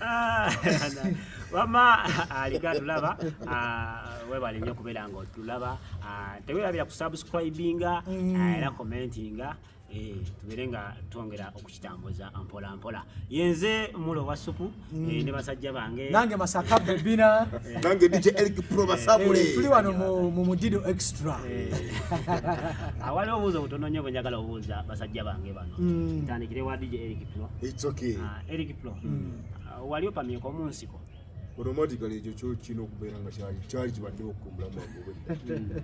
Ah, wamma alika tulaba. Ah, webale nnyo okubeera nga otulaba. Ah, tewerabira kusubscribinga era commentinga, tubeere nga twongera okukitambuza mpola mpola. Yenze mulo wa supu ne basajja bange. Nange Masaka Bebina. Nange DJ Eric Pro Basabule. Tuli wano mu Mudido Extra. Awaliwo obuuza obutono nnyo bwe njagala obuuza basajja bange bano. Ntandikire wa DJ Eric Pro. It's okay. Ah, Eric Pro, wali opamyeko mu nsiko? Automatically ekyo kyo kirina okubeera nga kyali kibaddewo ku bulamu bwange obwedda.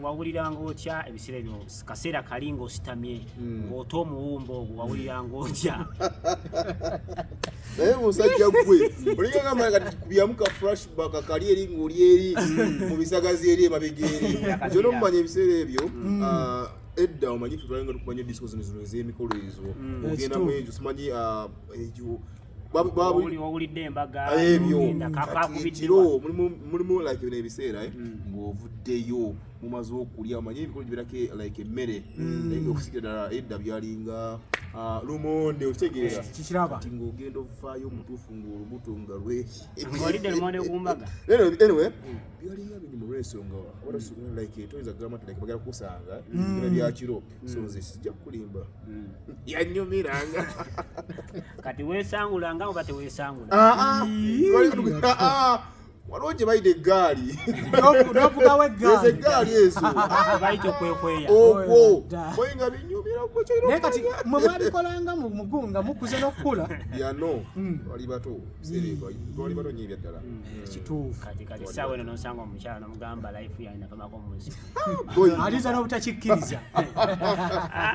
Wawuliranga otya ebiseera ebyo, kaseera kali ng'ositamye ng'ota omuwumbo ogwo, wawuliranga otya? Naye musajja gwe olinga gamba kati kubyamu ka flashback kali eri ng'oli eri mu bisagazi eri emabega eri. Kyona omumanya ebiseera ebyo, edda omanyi ffe twalinga tukumanya disco zino zino ez'emikolo ezo, ogenda mu Ekituufu. ekyo simanyi, ekyo Wawulidde embaga ebyo ogenda, kati kakubiddwa. ekiro mulimu like bino ebiseera, ng'ovuddeyo mumaze okulya, omanyi ebikolo gibeerako like emmere, naye ng'okusikira ddala edda byalinga lumonde, okitegeera? Kikiraba. Kati ng'ogenda ovaayo omutuufu ng'olubuto nga lwe Ng'olidde lumonde ku mbaga? Anyway, byalinga binyuma olw'ensonga like toyinza kugamba nti like bagala kukusanga bina byakiro, so nze sijja kukulimba, yanyumiranga. Kati weesangulanga oba teweesangula? Ah, ah. Waliwo gye bayita eggaali. N'ovugawo Ezo eggaali. eggaali ezo. Bayita okwekweya. Ogwo Dda. boyi nga binyumira gwe kyolina. Naye kati mwe mwabikolanga mu mugu nga mukuze n'okukula? Byano twali bato, biseera ebyo twali bato nnyo ebyaddala. Kituufu. Kati essaawa eno nosanga omukyala nomugamba, "Life yange napamako mu nsiko." Boyi Aliza n'obutakikkiriza.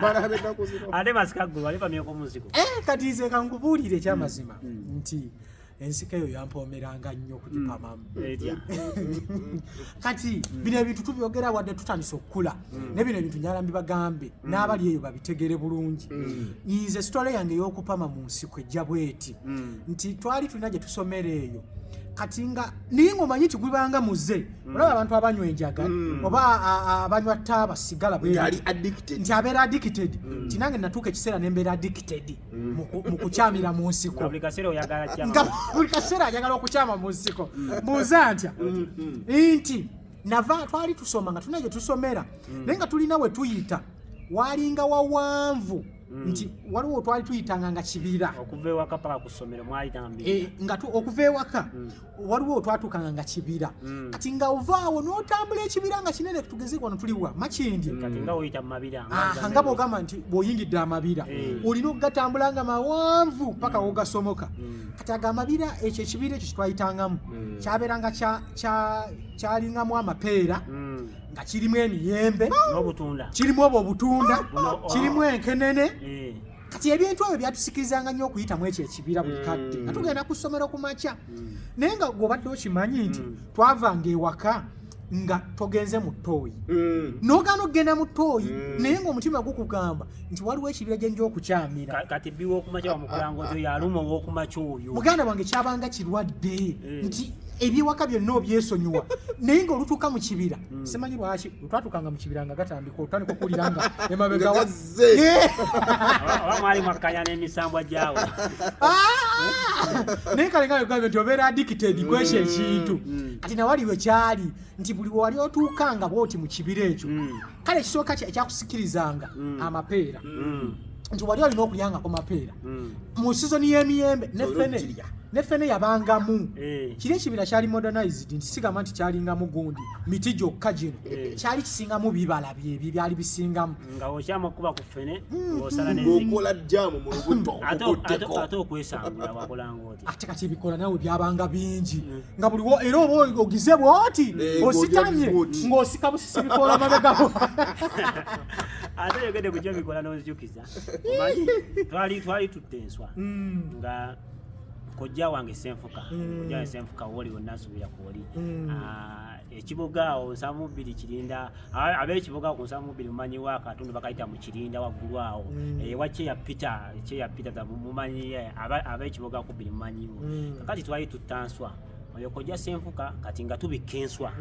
baana b'ennaku zino. Ate Masika, gwe wali pamyeko mu nsiko? Eh, kati nze kankubuulire ekyamazima nti ensiko eyo yampoomeranga nnyo okugipamamu. Etya? Kati bino ebintu tubyogera wadde tutandise okukula, naye bino ebintu njala mbibagambe n'abali eyo babitegere bulungi. Nze story yange ey'okupama mu nsiko ejja bweti nti twali tulina gye tusomera eyo, kati nga naye ng'omanyi nti gubanga muze, olaba abantu abanywa enjaga oba abanywa taaba, sigala bwe Ngali bityo. Addicted. Nti abeera addicted, nti nange natuuka ekiseera nembeera addicted mu kukyamira mu nsiko. Nga buli kaseera oyagala kyama? Nga buli kaseera ayagala okukyama mu nsiko. Mbuuza ntya nti nava twali tusoma nga tulina gye tusomera, naye nga tulina we tuyita walinga wawanvu, nti waliwo twali tuyitanga nga kibira. Okuva ewaka paka ku ssomero mwayitanga mu Eh, nga okuva ewaka waliwo twatuukanga nga kibira. Kati nga ovaawo n'otambula ekibira nga kinene, tugeze wano tuliwa Makindi. Kati nga oyita mu mabira. Aha, nga bw'ogamba nti bw'oyingidde amabira olina okugatambula nga mawanvu paka wogasomoka. Kati ago amabira, ekyo ekibira ekyo kitwayitangamu kyabeeranga kyalingamu amapeera, nga kirimu emiyembe, n'obutunda. Kirimu obwo obutunda, Buno- kirimu enkenene. Kati ebintu ebyo byatusikirizanga nnyo okuyitamu ekyo ekibira buli kadde nga tugenda ku ssomero ku makya. Naye nga gw'obadde okimanyi nti twavanga ewaka nga togenze mu ttooyi, n'ogaana okugenda mu ttooyi, naye ng'omutima gukugamba nti waliwo ekibira gye nja okukyamira. Kati biwa okumakya wamukulanga otyo yaluma ow'okumakya oyo. Muganda wange, kyabanga kirwadde nti ebyewaka byonna obyesonyiwa, naye ng'olutuuka mu kibira, simanyi lwaki lwetwatukanga mu kibira nga gatandika otandika okuwulira nga emabega Nga gazze. Oba mwali mwakkanya n'emisambwa gyawo? Ah! Naye kale nga yogambye nti obeera addicted kwekyo ekintu, kati nawali we kyali nti buli wali otuukanga bwoti mu kibira ekyo, kale ekisooka ekyakusikirizanga amapeera, nti wali olina okulyangako mapeera mu sizoni y'emiyembe ne Olina fene. okugirya. Ne fene yabangamu. Kiri ekibira kyali modernized, nti sigamba nti kyalingamu gundi miti gyokka gino, kyali kisingamu bibala byebyo byali bisingamu. Nga okyama okuba ku ffene ng'osala n'enzigi. Ng'okola jaamu mu lubuto. Ate okutteko. Ate okwesangula wakolanga oti? Ate kati ebikola nawe byabanga bingi, nga buli era oba ogize bwoti ositamye ng'ogira bw'oti. Ng'osika busisi bikola mabegabo. Ate oyogedde ku kyobikola n'onzijukiza. Omanyi twali tutta enswa nga kojja wange Senfuka, kojja wange Senfuka woli wonna nsuubira kwoli. Ah, ekibuga awo 72 Kirinda. Ab'ekibuga ku 72 mumanyiwo akatundu bakayita mu Kirinda waggulu awo. Ewa Kyeya Peter, Kyeya Peter mumanyi, ab'ekibuga ku bbiri mumanyiwo. Kakati twali tutta nswa, oyo kojja Senfuka kati nga tubikka enswa,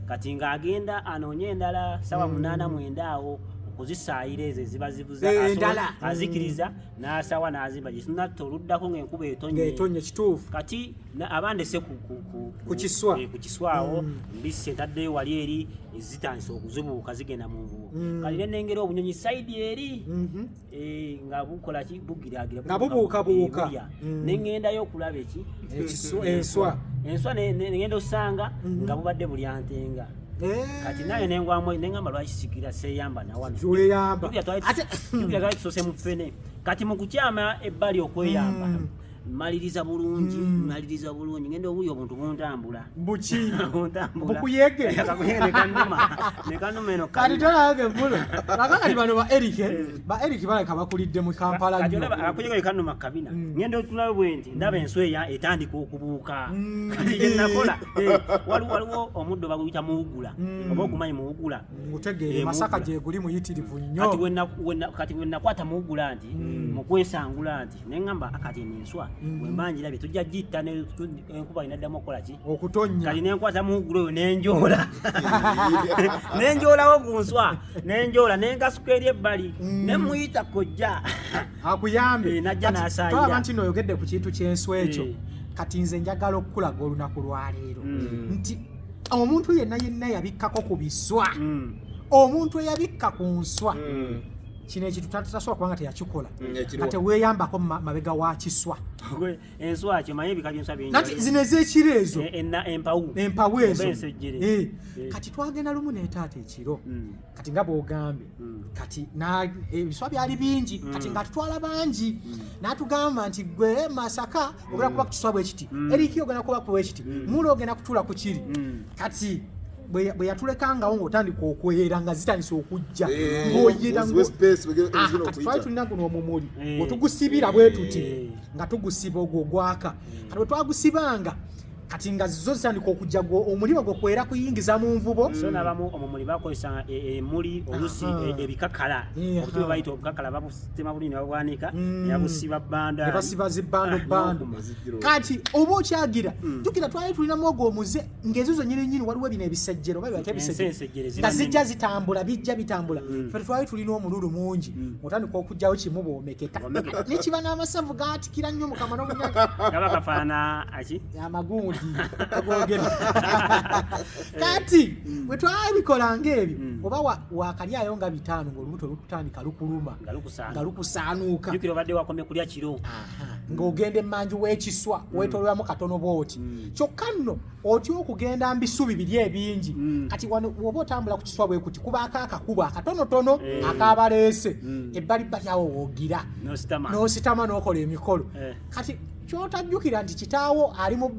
kati ng'agenda anoonye endala sawa 8, 9 awo. okuzisaayira ezo eziba zibuza, Endala. Azikiriza n'asawa n'azimba gyetunatta oluddako ng'enkuba etonye. Ng'etonye, kituufu. Kati abandese Ku kiswa. Ku kiswawo mbisse, ntaddeyo wali eri ezitandise okuzibuuka zigenda mu nvubo. Kati nenengera obunyonyi side eri nga bukola ki, bugiragira. Nga bubuukabuuka. Bulya. Neŋŋendayo okulaba eki? Enswa. Enswa nengenda osanga nga bubadde bulya ntenga. Kati naye nengwamu, neŋŋamba lwaki sikira seeyamba nawano? Weyamba. Jjukira twali tusoose mu ffene. Kati mu kukyama ebbali okweyamba, maliriza bulungi, maliriza bulungi, ngenda owulya obuntu buntambula. Buki? Buntambula. Bukuyege. Kakuyege nekanuma, nekanuma eno. Kati Kanuma. tolabage muno aka kati bano ba Eric, ba Eric balabika bakulidde mu Kampala Kati nnyo. olaba akuyege kanuma kabina, ngenda otunayo bwe nti ndaba enswa eya etandika okubuuka. Kati gye nakola, waliwo omuddo baguyita muwugula. Oba ogumanyi, muwugula? Ngutegeere. Masaka gyeguli muyitirivu Kati nnyo. Kati wenakwata muwugula nti mukwesangula nti neŋŋamba kati eno enswa wemba njirabye tujja gitta enkuba inaddamu okukola ki? Okutonnya. Kati nenkwata muwugula oyo nenjoola, nenjoolawo ku nswa, nenjoola nenkasuka eri ebbali, nemuyita kojja. Akuyambe. Najja Kati n'asaayira. tolaba nti noyogedde ku kintu ky'enswa ekyo? Kati nze njagala okukulaga olunaku lwaleero nti omuntu yenna yenna yabikkako ku biswa, omuntu eyabikka ku nswa, kino ekintu tasobola kubanga teyakikola Ekiriwo. nga teweeyambako mabega wa kiswa. Enswa kyomanyi ebika byenswa bingi. Nati zino ez'ekiro ezo. Empawu. Empawu ezo. Oba ensejjere. Kati twagenda lumu ne taata ekiro. Kati nga bw'ogambye, kati ebiswa byali bingi. Kati nga tutwala bangi, n'atugamba nti gwe Masaka ogenda kuba ku kiswa bwe kiti, Eriki ogenda kuba ku bwe kiti, Mula ogenda kutuula ku kiri. Kati bwe yatulekangawo ng'otandika okwera nga zitandise okujja, ng'oyera oziwe space Ah, ezina kati okuyita. twali tulina guno omumuli otugusibira bwe tuti nga tugusiba ogwo ogwaka. Kati bwe twagusibanga, kati nga zo zitandika okujja, gwo omuliro gwe kwera kuyingiza mu nvubo. So nabamu omumuli bakozesa emuli olusi ebikakala. Obuti bwe bayita obukakala babutema bulungi ne babwanika, ne babusiba bbanda. Ne basiba zibbando bbando. N'okuma. Kati oba okyagira, jjukira twali tulinamu ogwo omuze ng'ezo zonnyini nnyini waliwo bino ebisejjero oba byata ebisejjero Ensensejjere ziba nga zijja nnene. zitambula, bijja bitambula. Ffe twali tulina omululu mungi, otandika okugjawo kimu bwomeketa Bw'omeketa. nekiba n'amasavu gaatikira nnyo mukama n'omunyaga. Kaba kafaana aki? Amagundi agogera. Kati bwe twabikolanga ebyo, oba wakalyayo nga 5 ng'olubuto lukutandika lukuluma. Nga lukusaana. Nga lukusaanuuka. Jjukira obadde wakomye kulya kiro. Aha, ng'ogenda emmanju w'ekiswa weetoololamu katono bw'oti. Kyokka nno otya okugenda mbisubi biri ebingi. Kati wano bw'oba otambula ku kiswa bwe kuti, kubaako akakubo akatonotono akabaleese ebbalibbali awo woogira N'ositama. N'ositama n'okola emikolo. Kati kyotajjukira nti kitaawo ali mu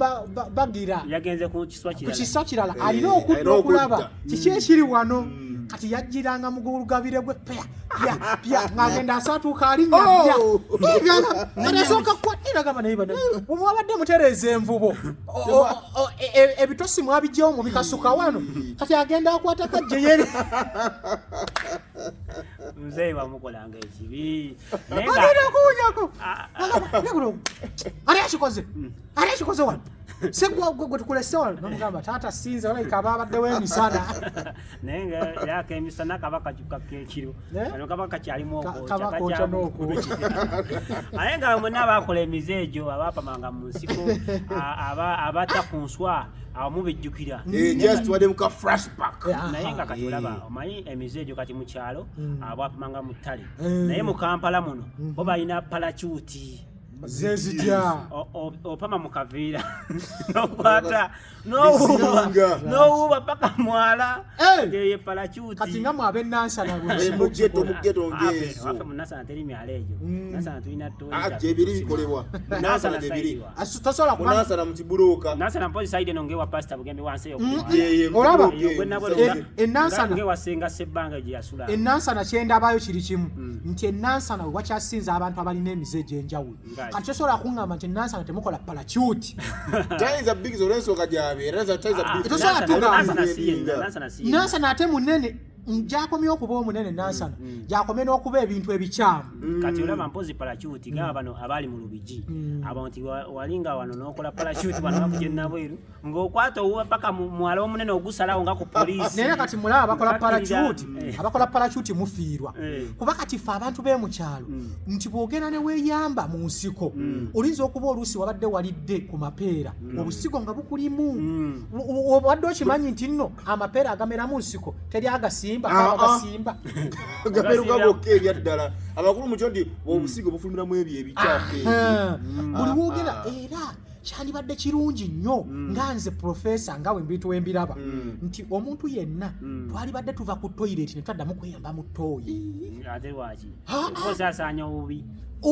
bagira Yagenze ku kiswa ku kirala. kiswa kirala, alina okudda alina okudda. okulaba kiki ekiri wano. Kati yajjiranga mu gulugabire gwe pya pya pya ng'agenda asatuuka alinnya pya. Oh! Kati asooka kwatira naye bana bwe mwabadde mutereeza envubo, ebitosi mwabijjawo mubikasuka wano. Kati agenda akwata kajjeyere. Muzeeyi wamukolanga ekibi. Naye nga Agenda okuwunyako. Ah, Ali akikoze, ali akikoze wano, segwa gwe tukulese wano. Nomugamba, taata sinze, balabika babaddewo emisana. Naye nga era akemisana kaba kakyuka kekiro. Eh? Kano kaba kakyalimu okwokya. Kaba kwokya n'okwokya. Naye nga mwenna abakola emize egyo, abapamanga mu nsiko, abatta ku nswa, awo mubijjukira. Just tuwadde ka flashback. Naye nga kati olaba omanyi emize egyo kati mu kyalo abapamanga mu ttale. Mm. Naye mu Kampala muno bo balina parachute. Zezitya? Opama mu kaveera nokwata n'owuuba Bizinga. n'owuuba paka mwala. Eh! Eyo parachute. Kati nga mwe ab'enansana Mu ghetto, mu ghetto ng'ezo. Waffe mu Nansana teri myalo egyo. Nansana tulina Ah, gyebiri bikolebwa. Mu Nansana gyebiri. Tosobola Mu kuba Nansana mu kibuloka. Nansana mpozi side eno ngewa Pastor Bugembe wansi eyo. Ye, mu Olaba? kibuloka eyo. Enansana. Ngewa Senga Sebbanga gye yasula. Enansana kyendabayo kiri kimu nti enansana we wakyasinza abantu abalina emize egy'enjawulo. Ngazi. Kati tosobola kuŋŋamba nti enansana temukola parachute. Tayinza bigizi olw'ensonga gy'abeera, tayinza bigizi. Tosobola tugamba. Nansana si yenna, Nansana si yenna. Nansana ate munene. Gyakomye okuba omunene Nansana, gyakomye n'okuba ebintu ebikyamu. Kati olaba mpozi parachute gaba bano abali mu Lubigi, abo nti walinga wano n'okola parachute wano bakugye nabweru ng'okwata owuba paka mu mwala omunene ogusalawo nga ku poliisi. Naye kati mulaba abakola Bakkirira. parachute, abakola parachute mufiirwa, kuba kati ffe abantu b'e mu kyalo nti bw'ogenda ne weeyamba mu nsiko, oyinza okuba oluusi wabadde walidde ku mapeera, obusigo nga bukulimu. Obadde okimanyi nti nno amapeera agamera mu nsiko teri agasimba, Ah, ah. agasimba? Gaperuka gokka ebyaddala. Abakulu mukyo nti obusigo bufulumiramu ebyo ebikyafu ebyo. Aha. Buli woogenda, era kyandibadde kirungi nnyo nga nze profesa nga wembintu wembiraba nti omuntu yenna twalibadde tuva ku toilet ne twaddamu kweyamba mu ttooyi. Ate lwaki? Ah, ah. Osaasaanya obubi.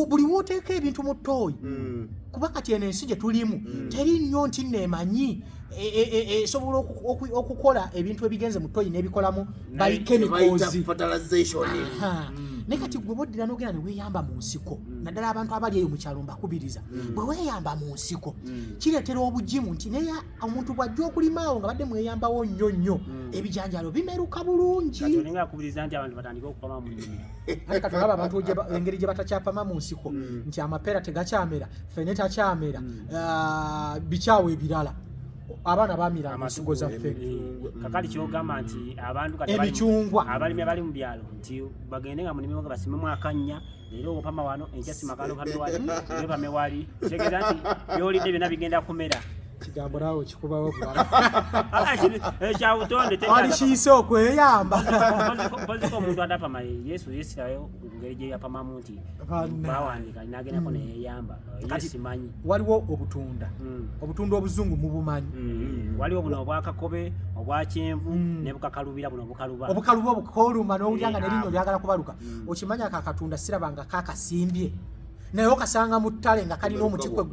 Buli wooteeka ebintu mu ttooyi, kuba kati eno ensi gye tulimu teri nnyo nti nno emanyi esobola okukola ebintu ebigenze mu ttooyi n'ebikolamu by chemicals. Bayita fertilization. Aha. Naye kati gwe boddira n'ogenda ne weeyamba mu nsiko, naddala abantu abali eyo mu kyalo mbakubiriza, bwe weeyamba mu nsiko kireetera obugimu nti naye omuntu bw'ajja okulimaawo nga badde mweyambawo nnyo nnyo, ebijanjalo bimeruka bulungi. Kati olinga akubiriza nti abantu batandike okupama mu nnimiro. Ate kati olaba abantu engeri gye batakyapama mu nsiko nti amapeera tegakyamera, fene takyamera, ah, bikyawo ebirala abaana bamira ensigo zaffe. Kakati kyogamba nti abantu kati Emicungwa. Abalimi abali mu byalo nti bagende nga munimiro nga basimemu akannya, leero opama wano, enkya sima kano, opame wali, leero opame wali, kitegeeza nti byolidde byonna bigenda kumera. Kigambo naawe kikubawo bulala. Ah, kyabutonde. Walikiise okweyamba. Mpoziko omuntu atapama Yesu yesirayo ku ngeri gye yapamamu nti Banna. bawandika nagendako neyeyamba ye. Kati- Simanyi. Waliwo obutunda, obutunda obuzungu mubumanyi? Waliwo buno obwakakobe, obwakyenvu ne bukakalubira buno obukaluba. Obukaluba obukooluma n'owulira nga Eh, nerinnyo abo. lyagala kubaluka. Okimanya akatunda sirabanga kakasimbye, naye okasanga mu ttale nga kalina omuti kwe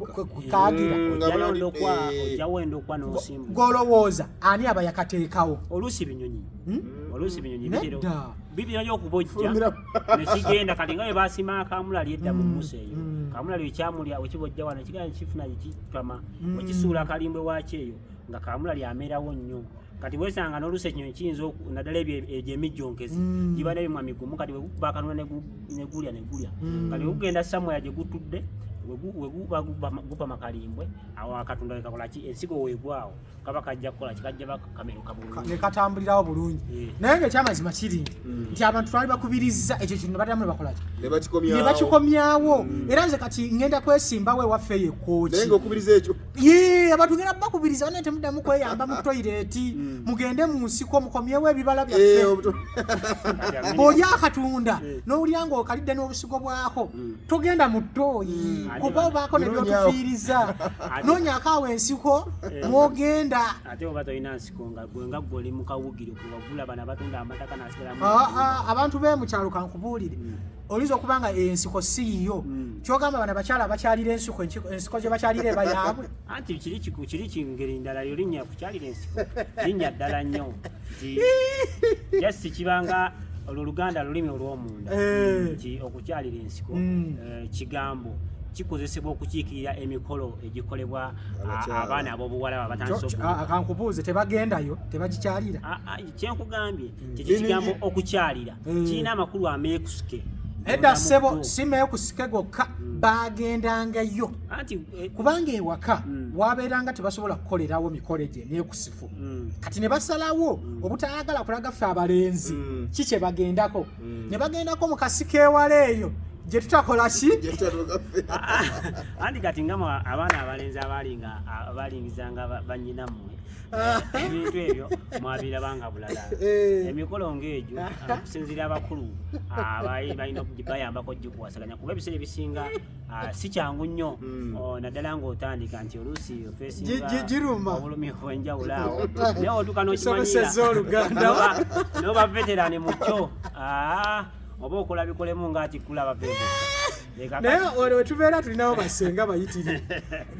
kaagira. Nga Ojjayo bulali- endokwa, ojjawo endokwa n'osimba. Gw'olowooza ani aba yakateekawo? Oluusi binyonyi, oluusi binyonyi bitera Nedda. bibira okubojja Fulumira. nekigenda. Kati nga bwe basima kamulali edda mu musa eyo, kamulali ekyamulya wekibojja wano kigenda kifuna kipama, wekisuula akalimbwe waakyo eyo nga kamulali amerawo nnyo. Kati wesanga n'oluusi ekinyonyi kiyinza naddala ebyo egyo emijjonkezi giba n'ebimwa migumu, kati wekukuba akanula negulya negulya. Kati wekugenda samwaya gye gutudde, weguba gupama kalimbwe awo akatunda wekakola ki, ensigo weegwawo kaba kajja kukola ki, kajja bakameruka bulungi. Ne katambulirawo bulungi. Naye nga ekyamazima kiri nti abantu twali bakubiriza ekyo kintu ne baddamu ne bakola ki? Ne bakikomyawo. Ne bakikomyawo. Era nze kati ngenda kwesimbawo ewaffe eyo Naye ekooki. ng'okubiriza ekyo. Ye, abantu ngenda bakubiriza bane temuddamu kweyamba mu toyireti, mugende mu nsiko mukomyewo ebibala byaffe. Kati amini- Bw'olya akatunda n'owulira ng'okalidde n'obusigo bwako, togenda mu ttooyi, kuba obaako ne byotufiiriza. Noonyaako awo ensiko mw'ogenda. Ate oba tolina nsiko nga gwe nga gwe oli mu kawugiro wagula bano abatunda amataka nasigalamu. Ah, ah, abantu b'e mu kyalo kankubuulire, oyinza okuba nga ensiko si yiyo. Kyogamba bano abakyala abakyalira ensiko, ensiko gye bakyalira eba yaabwe? Anti kiri kiri kingeri ndala yo linnya kukyalira ensiko linnya ddala nnyo nti just kibanga olwo Oluganda lulimi olw'omunda nti okukyalira ensiko kigambo kikozesebwa okukiikirira emikolo egikolebwa Abakyala. abaana ab'obuwala abatandise Ah, kankubuuze, tebagendayo, tebagikyalira? Ah, ah, kyenkugambye kyekyo kigambo okukyalira kirina amakulu ameekusike. Edda ssebo si meekusike gokka, bagendangayo. Anti Kubanga ewaka wabeeranga tebasobola kukolerawo mikolo gye emyekusifu. Kati ne basalawo obutayagala kulaga ffe abalenzi ki kye bagendako, ne bagendako mu kasiko ewala eyo gye tutakola ki. Anti kati nga abaana abalenzi abalinga abalingizanga bannyinammwe, ebintu ebyo mwabirabanga bulala. Emikolo ng'egyo okusinziira abakulu balina bayambako gikuwasaganya, kuba ebiseera ebisinga si kyangu nnyo. Oh, naddala ng'otandika nti oluusi ofeesinga Giruma. obulumi obw'enjawulo awo, naye otuuka Tusomesezza Oluganda. n'okimanyira n'oba veterani mu kyo. Ah, oba okola bikolemu ng'atikkula abaveevo. Naye olwo wetubeera tulinawo basenga bayitiri.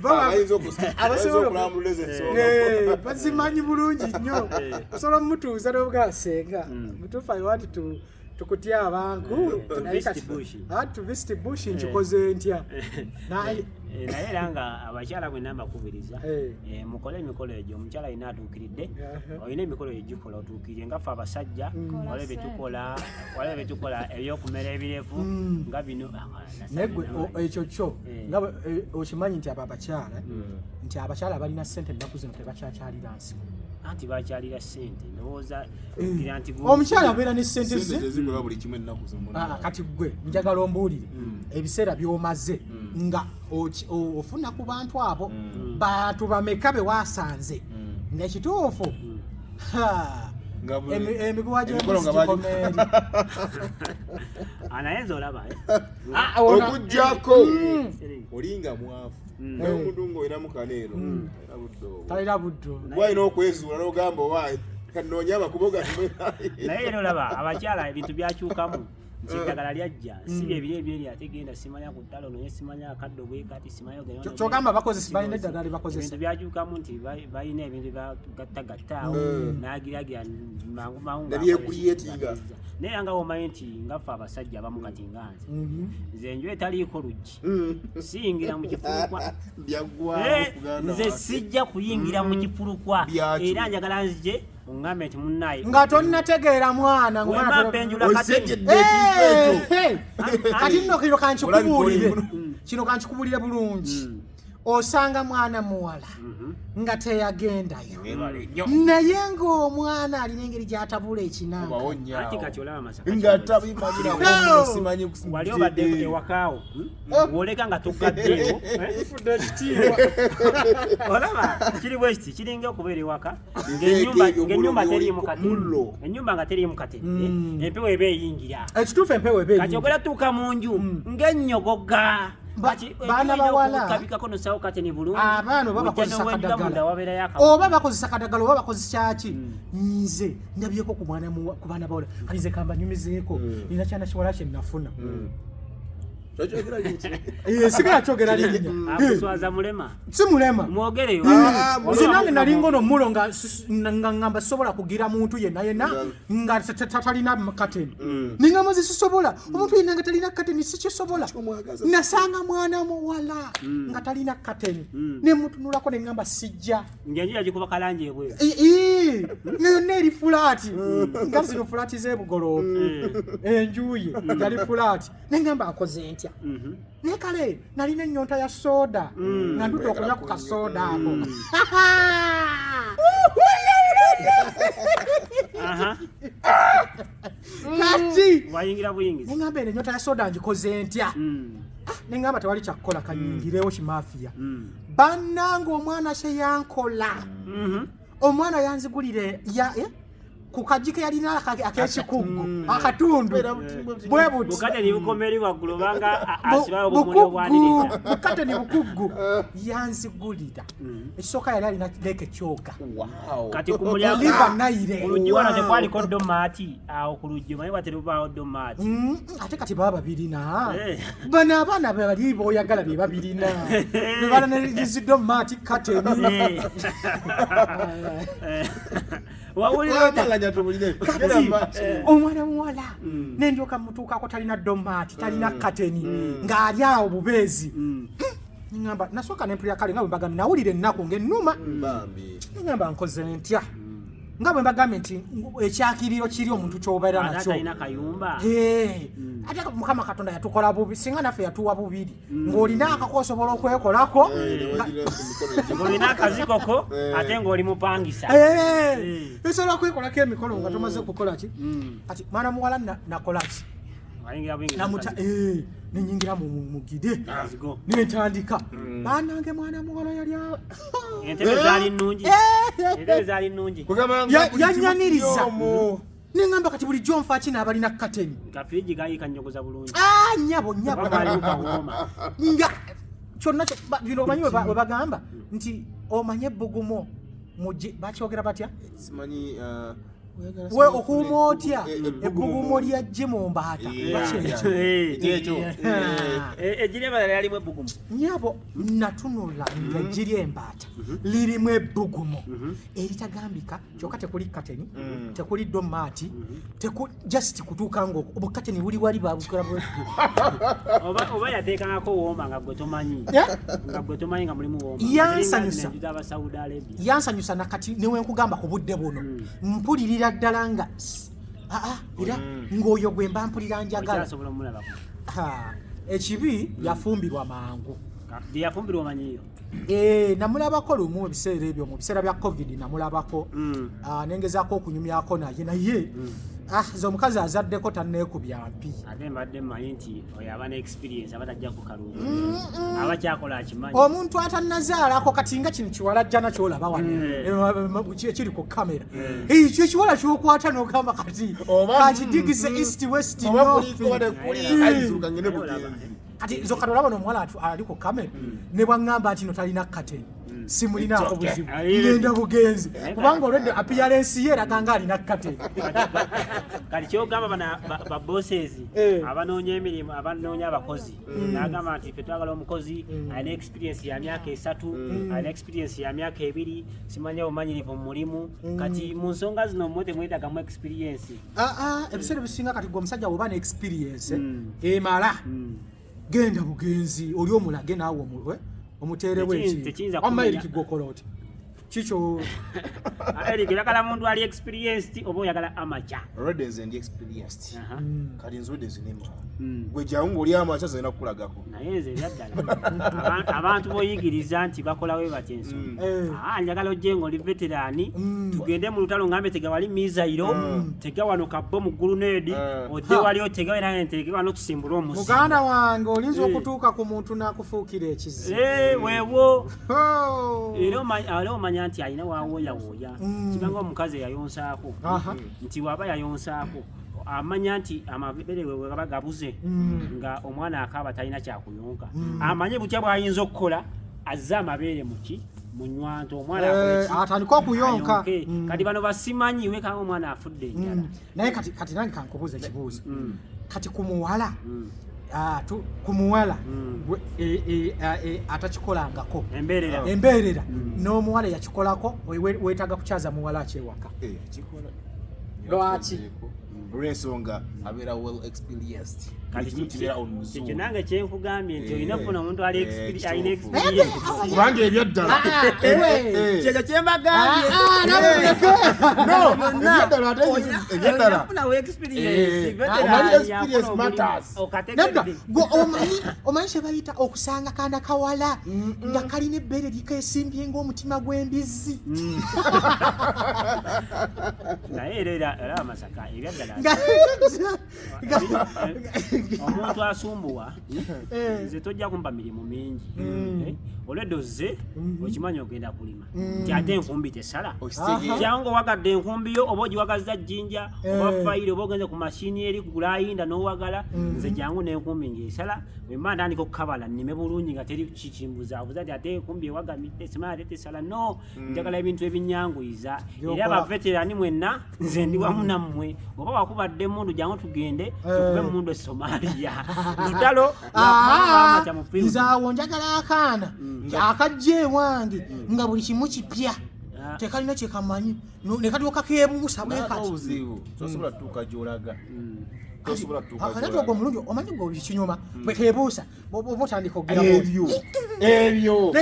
Abayinza Abasobola okulambulula ezo ensonga. Bazimanyi bulungi nnyo. Osobola omutuuza n'obugaa senga mutuufu, I want to Tukutya abantu. To Naye visit kati- bush. Ah, to visit bush nkikoze ntya? Naye Naye era nga abakyala bwenna mbakubiriza, mukole emikolo egyo. Omukyala alina atuukiridde, olina emikolo egyo gikola otuukirire, nga ffe abasajja Mm. waliwo byetukola, waliwo byetukola ebyokumera ebirevu nga bino. Ah, Naye gwe ekyo kyo nga okimanyi nti abo abakyala, nti abakyala balina ssente ennaku zino tebakyakyalira nsiko. Anti bakyalira ssente, ndowooza gira nti Omukyala abeera ne ssente Sente ze. zezikola buli kimu ennaku zino. Ah, kati gwe njagala ombuulire ebiseera by'omaze nga ofuna ku bantu abo, bantu bameka be wasanze nga ekituufu ha, Nga emiguwa emikolo gy'embuzi nga gikoma eri. Ah, naye nze olaba, eh? Ah, Okuggyako olinga mwavu, naye omuntu ng'olinamu kaneeno era budde obwo Talina buddo. gwalina okwezuula n'ogamba, owaayi kanoonye amakubo gammwe. Naye era olaba abakyala ebintu byakyukamu nti eddagala lyajja, si bye biri ebyeri ate genda simanya ku ttalo naye simanya akaddo bwe kati simanya ogenda ono. Kyogamba bakozesa, balina eddagala lye bakozesa. Ebintu byakyukamu nti balina ebintu byagattagatta awo n'agiragira mangu mangu Ne byecreatinga. Naye era nga womanyi nti nga ffe abasajja abamu kati nga nze, nze enju etaliiko luggi siyingira mu kifulukwa. Byaggwawo. Nze sijja kuyingira mu kifulukwa. Byakyo. Era njagala nzije oŋŋambe nti munnaye Nga tonnategeera mwana wemba ng'omwana mpenjula kateni. Okitegedde ekintu ekyo. Eh, hey. Kati nno kino kankikubuulire, Olabika. kino kankikubuulire bulungi. Osanga mwana muwala nga teyagendayo, Webale nnyo. naye ng'omwana alina engeri gy'atabula ekinanga. Anti kati olaba Masaka Nga tabimanyirako. No. Simanyi. Wali obadde ewakaawo, Bw'oleka nga togaddeewo, eh? Fudde ekitiibwa. Olaba kiri bwe kiti, kiringa okubeera ewaka Biveeko ebyo ng'ennyumba mullo teriimu by'oliko, katebe. mullo. Ennyumba nga teriimu katebe, empewo eba eyingira. Ekituufu empewo eba Kati eyingira. ogera tuuka mu nju ng'ennyogoga. Kati Baana enju erina bawala. okukabikako nosawo kateni bulungi. Abaana oba Ojja bakozesa n'owenjuka kadagala. munda wabeerayo akabu. Oba bakozesa kadagala oba bakozesa ki, nze ndabyeko ku mwana ku baana bawala. Kati nze kambanyumizeeko, nina kyana kiwala kye nafuna. Eh, sigala kyogera linnya. Akuswaza mulema. Si mulema. Mwogereyo. Nze nange nali ngono mulo nga nga ngamba sobola kugira muntu yenna yenna nga talina kateni. Ningamba nze sisobola omuntu yenna nga talina kateni, sikisobola. Kyomwagaza. Nasanga mwana muwala nga talina kateni, nemutunulako neŋŋamba sijja. Ng'enju yagikuba kalangi ebweru. Nga yonna eri flat, nga zino flat z'ebugoloobi, enju ye yali flat. Neŋŋamba akoze ntya? Naye kale nalina ennyonta ya soda, nga ndudde okunywa ku kasoda ako. Kati Wayingira buyingizi. neŋŋamba eno ennyonta ya soda ngikoze ntya? Neŋŋamba tewali kyakukola, kanyingirewo kimafiya. Bannanga, omwana kyeyankola, omwana yanzigulire ya, eh? Ku kagi ke yalina ak'ekikuggu akatundu bwe buti. Bukate ni bukoma eri waggulu obanga asibawo bumuli Bukuggu obwaniriza. Bukate ni bukuggu yanzigulira. Ekisooka yali alina Lake Kyoga. Kati ku mulyango Oliva Nile. ku luggi wano tekwaliko domaati awo ku luggi, omanyi bwate lubaawo domaati. Ate kati baba babirina. Eh. Bano abaana bali boyagala be babirina, bebalaneriziddwa maati kateni. Wawulira otya? Kati omwana muwala nendyoka mutuukako, talina domaati, talina kateni, ng'ali awo bubeezi. Ngamba nasooka nempulira kale nga bwe mbagambye, nawulira ennaku ng'ennuma. Ngamba nkoze ntya, nga bwe mbagambye nti ekyakiriro kiri omuntu kyobeera Ate nakyo. atalina kayumba. Hey, ate Mukama Katonda yatukola bubi, singa naffe yatuwa bubiri, ng'olina akako osobola okwekolako. Ng'olina akazikoko ate ng'oli mupangisa. Eh, osobola kwekolako emikolo nga tomaze kukola ki. Kati mwana muwala nakola ki? Wayingira buyingizi. Namuta nenyingira mu gide. Kazigo. Nentandika, banange, mwana muwala yali Entebe zaali nnungi. Entebe zaali nnungi. Yanyaniriza. Neŋŋamba kati bulijjo nfa ki n'abalina kateni? Kafiriji kaali kanyogoza bulungi. Ah, nyabo nyabo. Oba kaalimu kawooma. Nga kyonna bino omanyi we bagamba nti omanye ebbugumo bakyogera batya? Simanyi. We okuuma otya ebbugumu lya ggi mu mbaata? Ekyo. Eggi ly'embaata lyalimu ebbugumu. Nyabo, natunula nga eggi ly'embaata lirimu ebbugumu eritagambika, kyokka tekuli kateni, tekuli doormat, just kutuuka nga obukateni buli wali babukola. Oba yateekangako wooma nga gwe tomanyi, nga gwe tomanyi nga mulimu wooma. Yansanyusa. Aba Saudi Arabia. Yansanyusa. Nakati newenkugamba ku budde buno mpulirira ddala nga aa era ng'oyo gwe mba mpulira njagala. Okyasobola omulabako? Ha, ekibi yafumbirwa mangu. Gye yafumbirwa omanyiyo? Eh, namulabako lumu ebiseera ebyo, mu biseera bya COVID namulabako. Ah, nengezaako okunyumyako naye, naye ah, ze omukazi azaddeko tanneekubya mpi. Ate mbadde mmanyi nti oyo aba ne experience, aba tajja ku kaluubu, aba kyakola akimanyi. Omuntu atannazaalako kati nga kino kiwala jjana kyolaba wano, ekiri ku kamera, ekyo ekiwala kyokwata n'ogamba kati kakidigise east, west, oba north. kuliko oba tekuli, ayinzuka ngende bugenzi. Kati nzo kati olaba n'omuwala ali ku kamera ne bwaŋŋamba nti no talina kateni, simulinaako buzibu, ngenda bugenzi kubanga olwedde appearance ye eraga nga alina kateni. Kati kyogamba bana ba bosses abanoonya emirimu, abanoonya abakozi, n'agamba nti ffe twagala omukozi alina experience ya myaka 3, alina experience ya myaka 2, simanya obumanyirivu mu mulimu. Kati mu nsonga zino mmwe temwetagamu experience? Ah, ah, ebiseera ebisinga kati gwe omusajja bw'oba ne experience emala, genda bugenzi oli omulage naawe omuteerewo ekintu. Tekiyinza Wamma kumenya. Eric, gwokola oti kikyo? Ah, Eric, oyagala muntu ali experienced oba oyagala amateur? Already nze ndi experienced. Kati nzudde zinema. Gwe jangu ng'oli amateur, zirina kukulagako. Naye nze ebyaddala abantu boyigiriza nti bakola we batya ensonga. Ah, njagala ojje ng'oli veteran, tugende mu lutalo, ngambe tega wali missile, tega wano kabbo mu grenade, odde wali otega era ntege wano tusimbule omuzinga. Muganda wange, olinza okutuuka ku muntu n'akufuukira ekizibu. Eh, weewo. Oh. Era omanya nti alina wawooyawooya, kibanga omukazi eyayonsaako, nti waba yayonsaako amanya nti amabere we gaba gabuze, nga omwana akaaba talina kyakuyonka, amanye butya bw'ayinza okukola azze amabeere muki munywanto omwana akole ki? Atandike okuyonka. Ayonke. Kati bano basimanyi wekanga omwana afudde enjala. Naye kati nange kankubuuza ekibuuzo. Kati ku muwala, ku muwala atakikolangako, embeerera, embeerera, n'omuwala yakikolako, weetaaga kukyaza muwala akyewaka? Eh, kikola. Lwaki? Olw'ensonga abeera well experienced. Kati Buli kimu kibeera on ekyo Zoom. nange kyenkugambye nti olina okufuna omuntu ali alina kituufu. experience. Kubanga ebyaddala Ah, ewe. Kyekyo kyembagambye. Ah, ah, No, ebyaddala ate ebyaddala. Ofunawo experience, veteran Omanyi yakola experience omulimu. matters. Okategedde. Nedda, gwe omanyi kye bayita okusanga kaana kawala nga kalina ebbeere likesimbye ng'omutima gw'embizzi? Naye era amasaka ebyaddala omuntu asumbuwa. Nze tojja kumpa mirimu mingi. Eh, olwedde ozze okimanyi ogenda kulima, nti ate enkumbi tesala. Okitegeera. Jangu owagadde enkumbi yo, oba ogiwagazza jjinja oba fayiro, oba ogenze ku mashini eri gulayinda n'owagala. Nze jangu n'enkumbi ng'esala, bwemba ntandika okukabala nnime bulungi nga teri kikimbuzaabuza nti ate enkumbi ewagamidde, simanyi ate tesala. No, njagala ebintu ebinyanguyiza. Era By'okola. Abaveterani mwenna, nze ndi wamu nammwe. Oba wakubadde emundu, jangu tugende tukube emundu e Somalia, lutalo Ah, lwakumaca mu field. nze awo njagala akaana akajja ewange nga buli kimu kipya, tekalina kyekamanyi, ne kalyoka keebuusa bwe Naye kati. obuzibu tosobola tutuuka gy'olaga. Tosobola tutuuka Ate gy'olaga. ogwo omulundi omanyi gwe kinyuma bwe keebuusa, bw'oba otandika okugira Ebyo. Ebyo.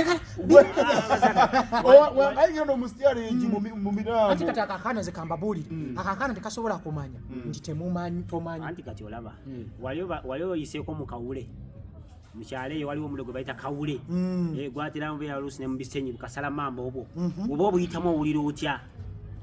Ayigenda omusityalengi mu Anti mirambo. kati akakaana, nze kambabuulire, akakaana tekasobola kumanya nti temumanyi, tomanyi. Anti kati olaba wali oyiseeko mu kawule mukyalo eyo, waliwo omuliro gwe bayita kawule. Eh, gwatera mubeera oluusi ne mu bisenyi bukasala mamba obwo, oba obuyitamu owulira otya?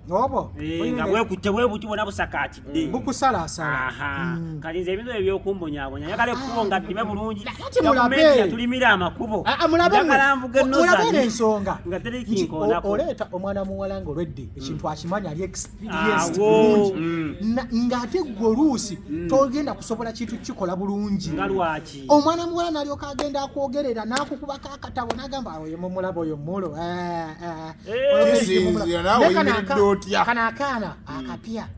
Obwo Eh, nga bwekutte bwe buti bwona busakaatidde. Bukusalaasala. Aha. Kati nze ebintu ebyo ebyokumbonyaabonya, njagala ekkubo nga ddime bulungi. Ate mulabe. Gavumenti yatulimira amakubo. Ah, ah, mulabe Njagala nvuge mulabe nozani eno ensonga nga teri nti kinkoonako. oleeta omwana muwala nga olwedde ekintu akimanyi, ali experienced Awo. bulungi. Ng'ate gwe oluusi togenda kusobola kintu kikola bulungi. Nga lwaki? Omwana muwala n'alyoka agenda akwogerera n'akukubako akatabo n'agamba, "Ah, oyo mumulaba, oyo mulo." Eh. Kisinziira naawe oyimiridde otya? otya? Kano akaana akapya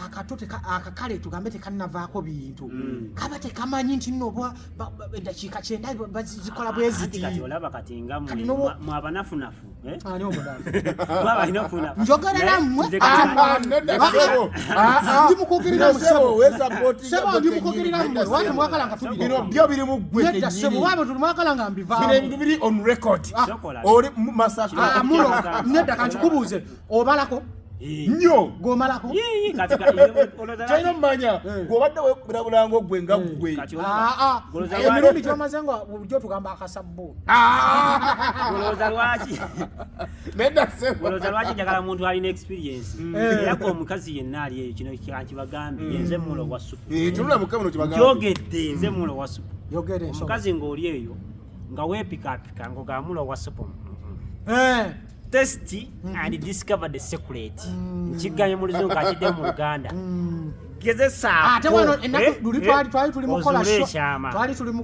akato akakale tugambe tekannavaako bintu, kaba tekamanyi nti nno eddakiika 90 zikola bwe Anti ziti. Kati olaba kati nga Kati n'owo- mwe abanafunafu, eh? Ani omunafu? Mwe abanafunafu. Njogera Naye nammwe. nze kati- Ah, nedda ssebo. Ah, ndi mukwogerera mu Nedda ssebo, ssebo. weesupportinga Ssebo, ndi gwe mukwogerera kennyini. mmwe. Nedda Lwaki ssebo. mwagala nga tubiri? Bino byo biri mu ggwe Nedda ssebo, kennyini. waaba mwagala nga Bino mbivaamu. ebintu biri on record. Sokola. Oli mu Masaka. Ah, mulo, nedda kankikubuuze, obalako? Eh. Nnyo. Gwomalako? Yii, kati olowooza Kyolina omumanya, gw'obadde weekubira bulango gwe nga ggwe. Kati olaba- Ah, ah. Golooza Emirundi gy'omaze nga bulijjo tugamba akasabbuuni. Olowooza lwaki Nedda ssebo. Olowooza lwaki njagala muntu alina experience? Era gwe omukazi yenna ali eyo, kino kankibagambe, nze mulo wa supu. Eh, tunula mu kamera okibagambe. Njogedde, nze mulo wa supu. Yogera ensonga. Omukazi ng'oli eyo nga weepikaapika ng'ogamba mulo wa supu, test and discover the secret. Nkigambye mu Luzungu, akidde mu Luganda. Gezesaako. Ate wano ennaku luli twali tuli mukola Ozuule show, ekyama. twali tuli mu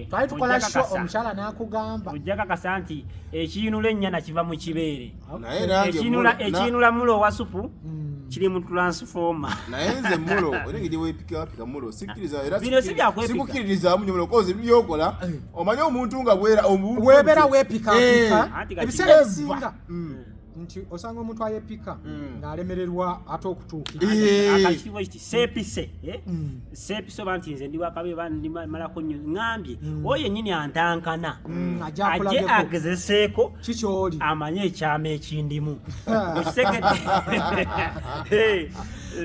twali tukola Ojja show, kakasa. omukyala n'akugamba Ojja kakasa nti ekiyinula ennyana kiva mu kibeere. Naye nange Ekiyinula mulo wa supu kiri mu transformer. Naye nze mulo era engeri weepikaapika mulo sikkiriza era. Bino si bya kwepika. Sikukkiririzaamu nnyo mulo kozi byokola omanyi omuntu nga bwera omuntu Webeera weepikaapika Anti kati- ebiseera ebisinga nti osanga omuntu ayepika ng'alemererwa ate okutuukira. Akakibwa kiti seepise, eh? Seepise oba nti nze ndi wakabi oba ndimalako nnyo, ŋŋambye oyo yennyini antankana Ajja ajje akulageko. agezeseeko Kikyoli. amanye ekyama ekindimu. Okitegedde? Eh,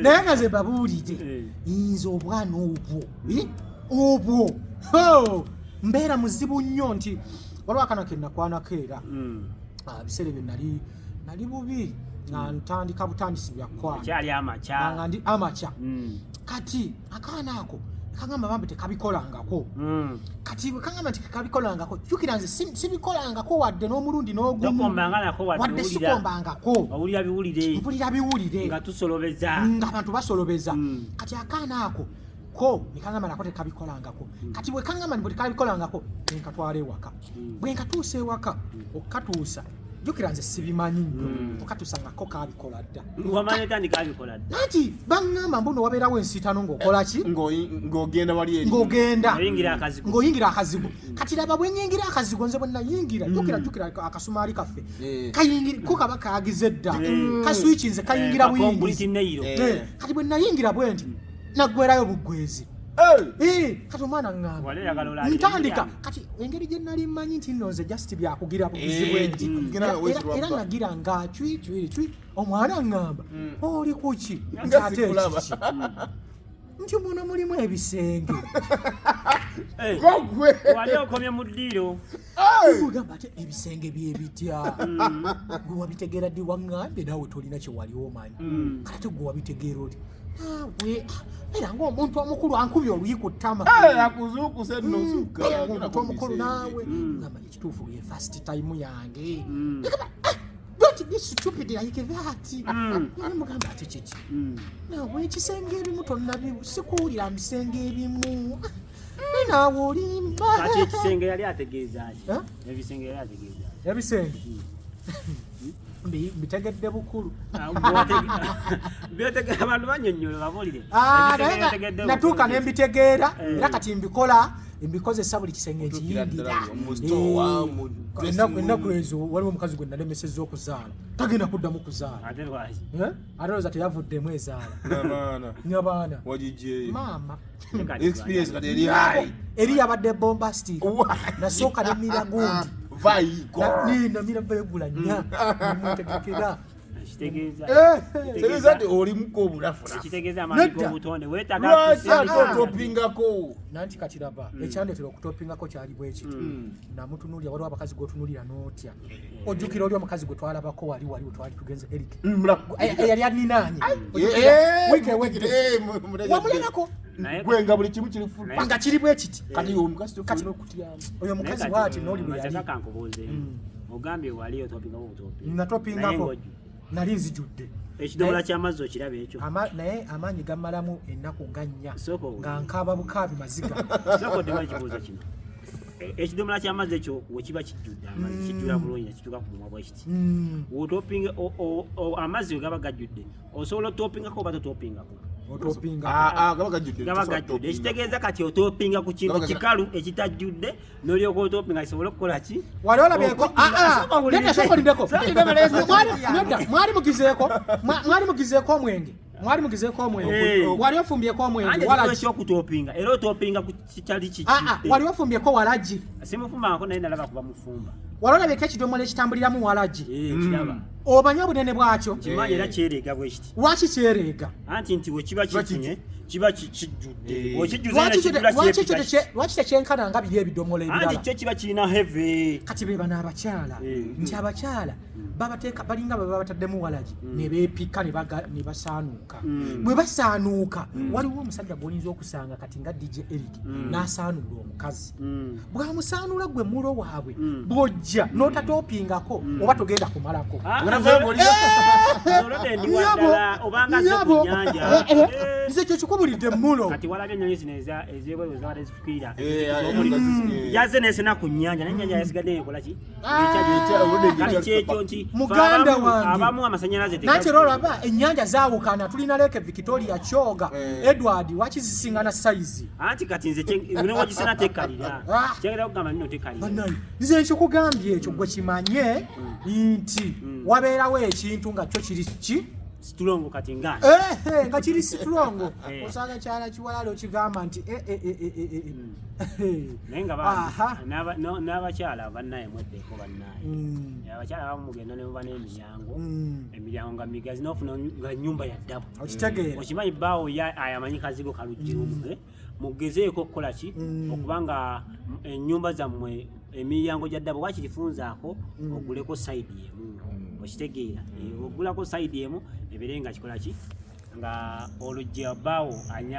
Naye nga nze babuulire, nze obwana obwo, eh, obwo ho, mbeera muzibu nnyo nti waliwo akaana ke nakwanako era biseera ebyo nali bubi nga ntandika butandisi byakwana. Kyali amakya. Nga ndi amakya. Kati akaana ako kagamba bambi tekabikolangako. Kati bwe kagamba nti tekabikolangako, jjukira nze sibikolangako wadde n'omulundi n'ogumu. Tokombanga nako wadde. Wadde owulira. sikombangako. Owulira biwulire. Mpulira biwulire. Nga tusolobeza. Nga abantu basolobeza. Kati akaana ako ko nekagamba nako tekabikolangako. Kati bwe kagamba nti bwe tekabikolangako, nenkatwala ewaka. Bwe nkatuusa ewaka, okukatuusa, jjukira nze sibimanyi nnyo, okukatuusa nga ko kabikola dda. Wamanya tandika abikola dda. Anti baŋŋamba mbuno wabeerawo ensiitano ng'okola ki? Ng'ogenda wali eri. Ng'ogenda. Oyingira akazigo. Ng'oyingira akazigo. Kati laba bwe nyingira akazigo, nze bwe nayingira, jjukira akasumaali kaffe ko kaba kagize dda, kaswiki nze kayingira buyingizi. Complete nail. Kati bwe nayingira bwe nti naggwerayo buggwezi. Eh! Kati omwana ŋŋamba Wali oyagala olabire ntandika emiryango. Kati engeri gye nali mmanyi nti nno nze just byakugira bugizi bwe nti Kugira nga weesirwa era bba. nagira nga cwi cwi cwi, omwana ŋŋamba oli kuki? Nga Ate sikulaba. ekiki nti muno mulimu ebisenge. Eh, Gogwe! Wali okomye mu ddiiro. Mugamba ate ebisenge byebitya? Gwe wabitegeera ddi? Waŋŋambye naawe tolina kye wali omanyi. Kati ate gwe wabitegeera oti naawe era ng'omuntu omukulu ankubye oluyi ku ttama. Eh, akuzuukuse nno osukka. Era ng'omuntu omukulu naawe ngamba ekituufu ye first time yange. Negamba, "Ah, don't be stupid like that." Naye mugamba ate kiki? Naawe ekisenge ebimu tonnabi sikuwulira bisenge ebimu. Naye naawe olimba. Kati ekisenge yali ategeeza ki? Eh? Ebisenge yali ategeeza ki? Ebisenge mbitegedde bukulu. Ah, abantu banyonnyola babuulire. Ah, Ebisenge naye nga byotegedde natuuka bukulu. ne mbitegeera era kati mbikola, mbikozesa buli kisenge Otuukira nkiyingira. ddala mu store, mu dressing room. Ennaku ezo waliwo omukazi gwe nalemesezza okuzaala, tagenda kuddamu kuzaala. Ate lwaki? Eh? Ate olowooza teyavuddemu ezaala. N'abaana. Nyabaana. Wagigyeyo. Maama. Kati Experience kati eri high. Eri yabadde bombastic. Why? Nasooka nemira gundi. Vayigo. Namira bayigula nnya nemutegekera. Ekitegeeza Eh. Tegeeza nti olimuko obulafunafu. Ekitegeeza amaanyi Nedda. g'obutonde weetaaga Lwaki ate kusindika. otopingako? Nanti kati laba ekyandetera okutopingako kyali bwe kiti, namutunuulira, waliwo abakazi gwotunuulira n'otya, ojjukira oli omukazi gwe twalabako wali we twali tugenze Eric, eyali aninaanye wiiki ewedde, wamulabako? Naye Gwe nga buli kimu kiri full. Nga kiri bwe kiti. Kati omukazi Kati- tofuna okutyamu. Oyo omukazi bwati n'oli bwe yali. Masaka kankubuuze, ogambye wali otopingako butopi. Naye Natopingako. ng'ojju. Nali nzijudde. Ekidomola ky'amazzi okiraba ekyo? Naye amaanyi gammalamu ennaku nga nnya Sooka owulire. nga nkaaba bukaabi maziga. Sooka oddemu ekibuuzo kino. Ekidomola ky'amazzi ekyo wekiba kijjudde amazzi, kijjula bulungi nekituuka ku mumwa bwekiti. Wotopinga amazzi we gaba gajjudde, osobola otopingako oba totopingako? Otopinga. Ah, ah, gaba gajjudde. Gaba tosobola gajjudde. kutopinga. Ekitegeeza kati otopinga ku kintu kikalu ekitajjudde, n'olyoka otopinga kisobole okukola ki? Wali olabyeko? Okujjula. Sooka owulirize. Nedda, sooka olindeko. Sooka olindeko. Nedda, mwali mugizeeko? Mwali mugizeeko omwenge? Mwali mugizeeko omwenge? Wali ofumbyeko omwenge? Anti Walagi? ekyokutopinga, era otopinga ku kitali Ah, ah, kijjudde. wali ofumbyeko walagi? Simufumbangako, naye nalaba kuba mufumba. Wali olabyeko ekidomola ekitambuliramu walagi? Eh, kiraba. Omanyi obunene bwakyo? Kimanyi, era kyereega bwe kiti. Lwaki kyereega? Anti nti wekiba Kiba kifunye kiba kijjudde. Okijjuza Lwaki era kijjula kyo kyepika. lwaki tekyenkana nga biri ebidomola Anti ebirala? kyo kiba kirina heavy. Kati be bano abakyala, nti abakyala babateeka balinga bwe babataddemu walagi ne beepika ne ne basaanuuka. Bwe basaanuuka, waliwo omusajja gw'oyinza okusanga kati nga DJ Eric n'asaanuula omukazi. Bw'amusaanuula, gwe mulo waabwe, bw'ojja n'otatopingako oba togenda kumalako. Ah, Ogenda kuvayo ng'oli- olodde ndi waddala obanga zo ku Nyabo. nnyanja. Nze ekyo kikubulidde mulo. Kati walabye ennyonyi zino ez'ebweru zabadde zifukirira Eh, yazze nesena ku nnyanja, naye ennyanja yasigadde ekola ki? Oludde Kati ng'ekyali kyekyo nti Muganda abamu- wange. abamu amasanyalaze Nanti era olaba ennyanja zaawukana, tulina Lake Victoria, Kyoga, Edward, waki zisingana size? Anti kati nze newagisena tekalira. Ah. Kyagera kugamba nino tekalira. Bannange, nze nkikugambye ekyo, gwe kimanye nti wabeerawo ekintu nga kyo kiri ki? Strong kati nga Ehe, nga kiri strong. Osanga kyala kiwalala okigamba nti eh, eh, eh, eh, eh, eh. Naye nga Aha. n'abakyala bannaye mweddeko bannaye. Abakyala abamu mugenda ne muba n'emiryango, emiryango nga migazi, n'ofuna nga nyumba ya ddabo. Okitegeera? Okimanyi bbaawo ayamanyi kazigo kaluggirumu, mugezeeko okukola ki? Okubanga ennyumba zammwe emiryango gya ddabo, wakirifunzaako oguleko side emu, okitegeera? Ogulako side emu ebeere nga kikola ki, nga oluggi bbaawo anya.